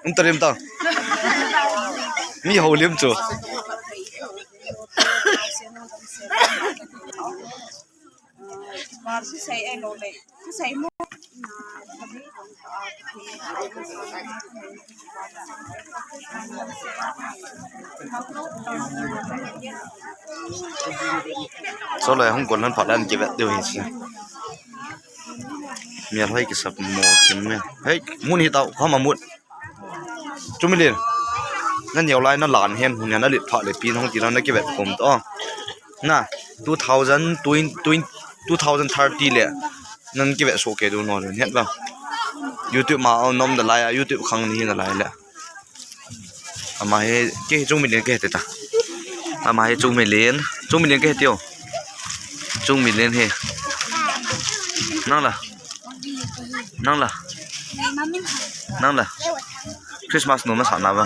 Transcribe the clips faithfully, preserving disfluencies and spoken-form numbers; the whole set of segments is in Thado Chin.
Um ta lim ta. Mi ho lim chu. Chule hung kon lhon phat le kivet diu ahi. Mi alhoi kisap mo kim me. Hei, mun hi tao, khama mun. Chumi len. Na neo lai na lan hen, hun na lit phat le pin hung ti na na kivet khom to. Na, two thousand twenty, twenty, two thousand thirty le. Nan kivet so ke du no le, het la. YouTube ma, oh, nom da lai, YouTube khang ni na lai le. Ama hi, kei hi Chungminlen kei hi ta. Ama hi Chungminlen, Chungminlen kei hi tio. Chungminlen hi. Nang la. Nang la. Nang la. Christmas nom na sa na ba.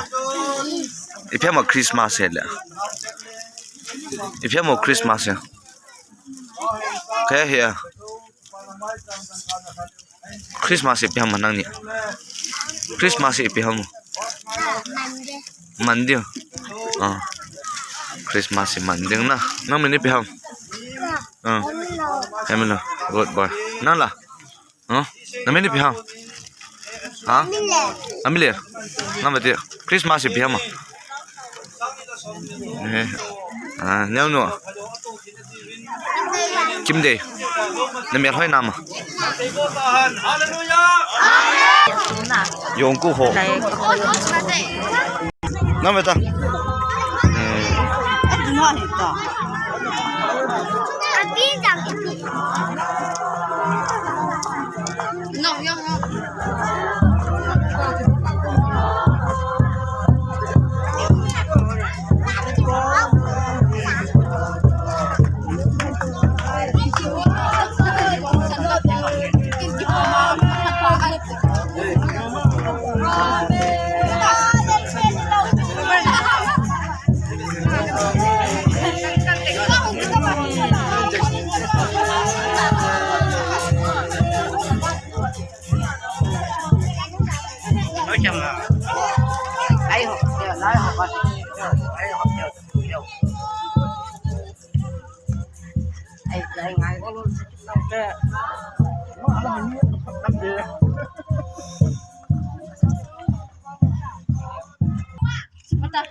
Ipi ham Christmas hi le. Ipi ham Christmas hi. Kei hi. Christmas hi ipi ham nang ni. Christmas hi ipi ham. Monday. Ah. Christmas hi Monday na. Nang min ipi ham. Ah. Emilo. Good boy. Nang la. Ah. Nang min ipi ham. Ha? Amile. Nang beti. Christmas hi ipi ham. Eh. Ah, neo no. Kim dei. Na mel hoi nama. Yong ku ho. Na meta. Hmm.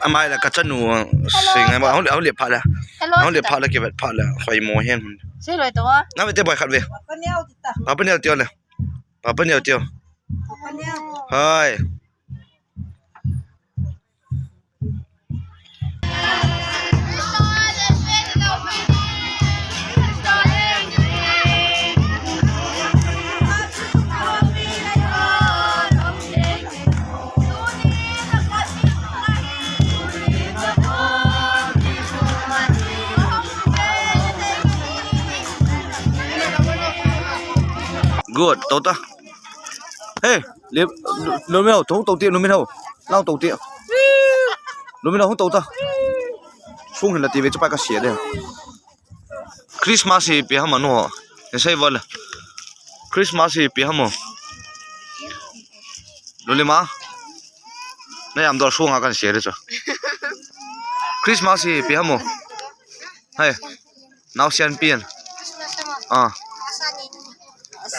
Amai la ka chanu, sing ai ma, hong le, hong le pha la. Hello, hong le pha la, kivet pha la, khoi mo hen. Sei loi to. Na ve te boy khat ve. Papa Nial tio le. Papa Nial tio. Hai. Good, to ta. Hey, le, lo me ho, to, to ti, lo me ho. Lao to ti. Lo me ho, to ta. Sung hin la ti ve chu pa ka sia de. Christmas hi ipi ham ano. Ni sei vol. Christmas hi ipi ham o. Lulima. Na yam dor sunga kan sia de chu. Christmas hi ipi ham o. Hai. Nau sian pian. Ah.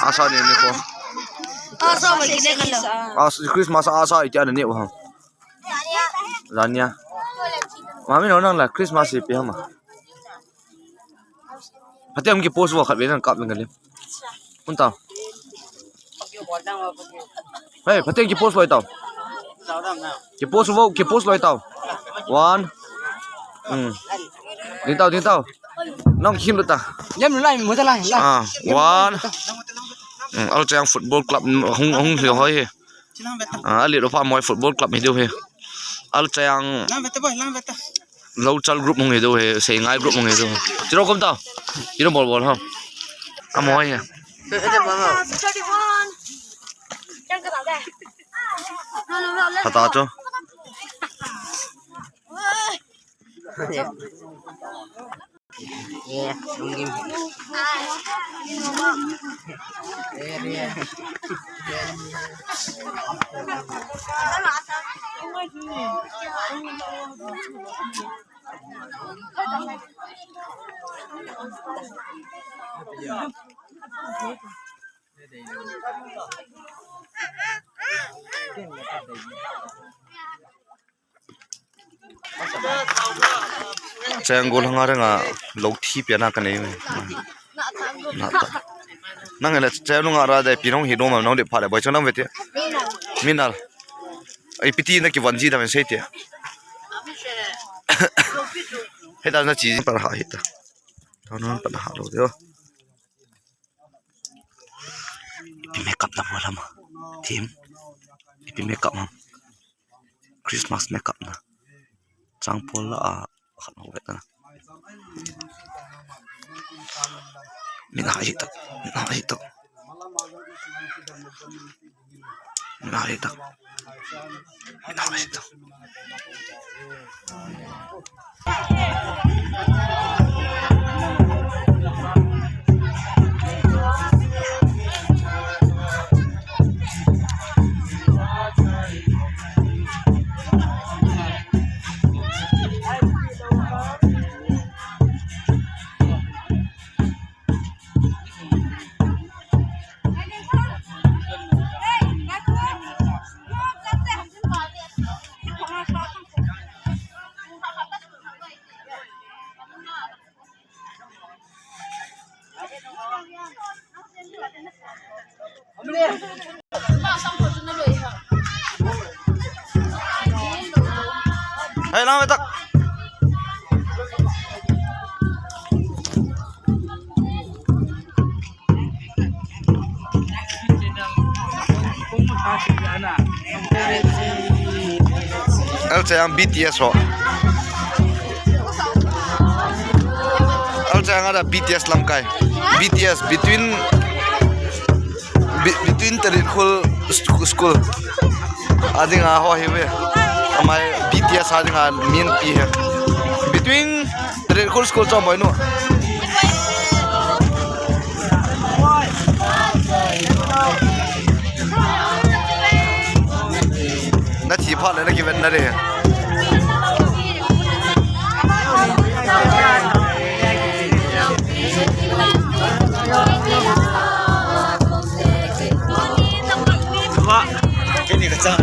Asa ni ni ko. Asa ma ki de kan lo. As Christmas asa iti ana ni wa. Zania. Mami no nang la Christmas ipi ham a. Phatem ki post vo khat ve nang kap nang le. Hun tao. Hey, phatem ki post loi tao. Ki post vo, ki post loi tao. One. Hmm. Ding tao, ding tao. Nang khim ta. Lem lai, mo ta lai, lai. Ah, one. Hmm, Alchang Football Club hung, hung hoi he. Ah, ali lo pha moi football club hi diu he. Alchang. Lang ve ta boy, lang ve ta. Local group hung hi diu he, Seingai group hung hi diu. Tiro kom ta. Tiro bol bol ha. Amo he. Thirty-one. Thata cho. Yeah, don't give me. Yeah, yeah. Cheng gol hanga renga lo thi pia na ka nei me. Na ta. Nang le cheng nunga ra de pi nong hi do ma nong de pha le boi chang nang ve te. Minal. Ai piti na ki van ji da men sei te. He da na chi par ha hi ta. Ta non pa na ha lo de. Ipi makeup na mo lama. Team. Ipi makeup ma. Christmas makeup na. Chang pol la a. Khat ho vet na. Min ha hi ta. Min ha hi ta. Min ha hi ta. Min ha hi ta. Hai, lang tak. L C M B T S ho. L C M ada B T S lamkai. B T S between Be- between Tarit Khul sch- school. Ading a ho hi ve. Amai B T S ading a min pi he. Between Tarit Khul school chom boy nu. Na thi pha le na ki ven na re. Wah, ini kacang.